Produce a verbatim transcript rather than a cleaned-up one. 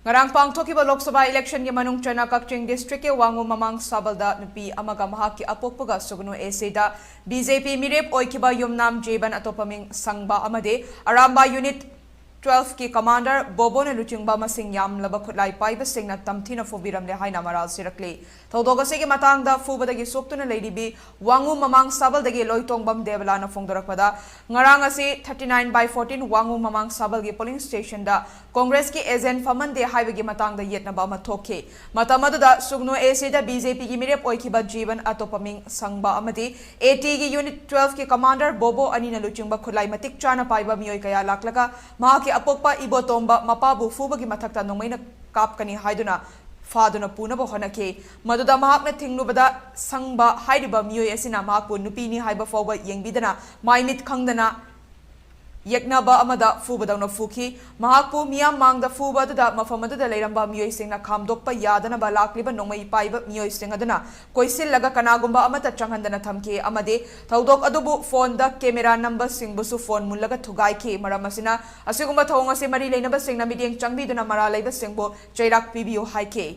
ꯉꯔꯥꯡ ꯄꯥꯡꯊꯣꯛꯈꯤꯕ ꯂꯣꯛ ꯁꯚꯥ ꯏꯂꯦꯛꯁꯟꯒꯤ ꯃꯅꯨꯡ ꯆꯟꯅ ꯀꯛꯆꯤꯡ ꯗꯤꯁꯇ꯭ꯔꯤꯛꯀꯤ ꯋꯥꯉꯨ ꯃꯃꯥꯡ ꯁꯥꯕꯜꯗ ꯅꯨꯄꯤ ꯑꯃꯒ ꯃꯍꯥꯛꯀꯤ ꯑꯄꯣꯛꯄꯒ ꯁꯨꯒꯅꯨ ꯑꯦꯁꯤꯗ ꯕꯤ ꯖꯦ ꯄꯤ ꯃꯤꯔꯦꯞ ꯑꯣꯏꯈꯤꯕ ꯌꯨꯝꯅꯥꯝ ꯖꯤꯕꯟ, ꯑꯇꯣꯞꯄ ꯃꯤꯡ ꯁꯪꯕ ꯑꯃꯗꯤ ꯑꯔꯥꯝꯕ ꯌꯨꯅꯤꯠ ꯇꯨꯋꯦꯜꯐꯀꯤ ꯀꯃꯥꯟꯗꯔ ꯕꯣꯕꯣꯅ ꯂꯨꯆꯤꯡꯕ ꯃꯁꯤꯡ ꯌꯥꯝꯂꯕ ꯈꯨꯠꯂꯥꯏ ꯄꯥꯏꯕꯁꯤꯡꯅ ꯇꯝꯊꯤꯅ ꯐꯨꯕꯤꯔꯝꯂꯦ ꯍꯥꯏꯅ ꯃꯔꯥꯜ ꯁꯤꯔꯛꯂꯤ꯫ ꯊꯧꯗꯣꯛ ꯑꯁꯤꯒꯤ ꯃꯇꯥꯡꯗ ꯐꯨꯕꯗꯒꯤ ꯁꯣꯛꯇꯨꯅ ꯂꯩꯔꯤꯕꯤ ꯋꯥꯉꯨ ꯃꯃꯥꯡ ꯁꯥꯕꯜꯗꯒꯤ ꯂꯣꯏꯇꯣꯡꯕꯝ ꯗꯦꯕꯂꯥꯅ ꯐꯣꯡꯗꯣꯔꯛꯄꯗ, ꯉꯔꯥꯡ ꯑꯁꯤ thirty nine by fourteen ꯋꯥꯉꯨ ꯃꯃꯥꯡ ꯁꯥꯕꯜꯒꯤ ꯄꯣꯂꯤꯡ ꯁ꯭ꯇꯦꯁꯟꯗ ꯀꯣꯡꯒ꯭ꯔꯦꯁꯀꯤ ꯑꯦꯖꯦꯟꯠ ꯐꯝꯍꯟꯗꯦ ꯍꯥꯏꯕꯒꯤ ꯃꯇꯥꯡꯗ ꯌꯦꯠꯅꯕ ꯑꯃ ꯊꯣꯛꯈꯤ꯫ ꯃꯇꯝ ꯑꯗꯨꯗ ꯁꯨꯒꯅꯨ ꯑꯦꯁꯤꯗ ꯕꯤ ꯖꯦ ꯄꯤꯒꯤ ꯃꯤꯔꯦꯞ ꯑꯣꯏꯈꯤꯕ ꯖꯤꯕꯟ, ꯑꯇꯣꯞꯄ ꯃꯤꯡ ꯁꯪꯕ ꯑꯃꯗꯤ ꯑꯦ ꯇꯤꯒꯤ ꯌꯨꯅꯤꯠ ꯇꯨꯋꯦꯜꯐꯀꯤ ꯀꯃꯥꯟꯗꯔ ꯕꯣꯕꯣ ꯑꯅꯤꯅ ꯂꯨꯆꯤꯡꯕ ꯈꯨꯠꯂꯥꯏ ꯃꯇꯤꯛ ꯆꯥꯅ ꯄꯥꯏꯕ ꯃꯤꯑꯣꯏ ꯀꯌꯥ ꯂꯥꯛꯂꯒ ꯃꯍꯥꯛꯀꯤ ꯑꯄꯣꯛꯄ ꯏꯕꯣꯇꯣꯝꯕ ꯃꯄꯥꯕꯨ ꯐꯨꯕꯒꯤ ꯃꯊꯛꯇ ꯅꯣꯡꯃꯩꯅ ꯀꯥꯞꯀꯅꯤ ꯍꯥꯏꯗꯨꯅ ꯐꯥꯗꯨꯅ ꯄꯨꯅꯕ ꯍꯣꯠꯅꯈꯤ꯫ ꯃꯗꯨꯗ ꯃꯍꯥꯛꯅ ꯊꯤꯡꯂꯨꯕꯗ ꯁꯪꯕ ꯍꯥꯏꯔꯤꯕ ꯃꯤꯑꯣꯏ ꯑꯁꯤꯅ ꯃꯍꯥꯛꯄꯨ ꯅꯨꯄꯤꯅꯤ ꯍꯥꯏꯕ ꯐꯥꯎꯕ ꯌꯦꯡꯕꯤꯗꯅ ꯃꯥꯏ ꯃꯤꯠ ꯈꯪꯗꯅ ꯌꯦꯛꯅꯕ ꯑꯃꯗ ꯐꯨꯕꯗꯧꯅ ꯐꯨꯈꯤ꯫ ꯃꯍꯥꯛꯄꯨ ꯃꯤꯌꯥꯝ ꯃꯥꯡꯗ ꯐꯨꯕ ꯑꯗꯨꯗ ꯃꯐꯝ ꯑꯗꯨꯗ ꯂꯩꯔꯝꯕ ꯃꯤꯑꯣꯏꯁꯤꯡꯅ ꯈꯥꯝꯗꯣꯛꯄ ꯌꯥꯗꯅꯕ ꯂꯥꯛꯂꯤꯕ ꯅꯣꯡꯃꯩ ꯄꯥꯏꯕ ꯃꯤꯑꯣꯏꯁꯤꯡ ꯑꯗꯨꯅ ꯀꯣꯏꯁꯤꯜꯂꯒ ꯀꯅꯥꯒꯨꯝꯕ ꯑꯃꯠꯇ ꯆꯪꯍꯟꯗꯅ ꯊꯝꯈꯤ ꯑꯃꯗꯤ ꯊꯧꯗꯣꯛ ꯑꯗꯨꯕꯨ ꯐꯣꯟꯗ ꯀꯦꯃꯦꯔꯥ ꯅꯝꯕꯁꯤꯡꯕꯨꯁꯨ ꯐꯣꯟ ꯃꯨꯜꯂꯒ ꯊꯨꯒꯥꯏꯈꯤ꯫ ꯃꯔꯝ ꯑꯁꯤꯅ ꯑꯁꯤꯒꯨꯝꯕ ꯊꯧꯑꯣꯡ ꯑꯁꯤ ꯃꯔꯤ ꯂꯩꯅꯕꯁꯤꯡꯅ ꯃꯤꯠꯌꯦꯡ ꯆꯪꯕꯤꯗꯨꯅ ꯃꯔꯥꯜ ꯂꯩꯕꯁꯤꯡꯕꯨ ꯆꯩꯔꯥꯛ ꯄꯤꯕꯤꯌꯨ ꯍꯥꯏꯈꯤ꯫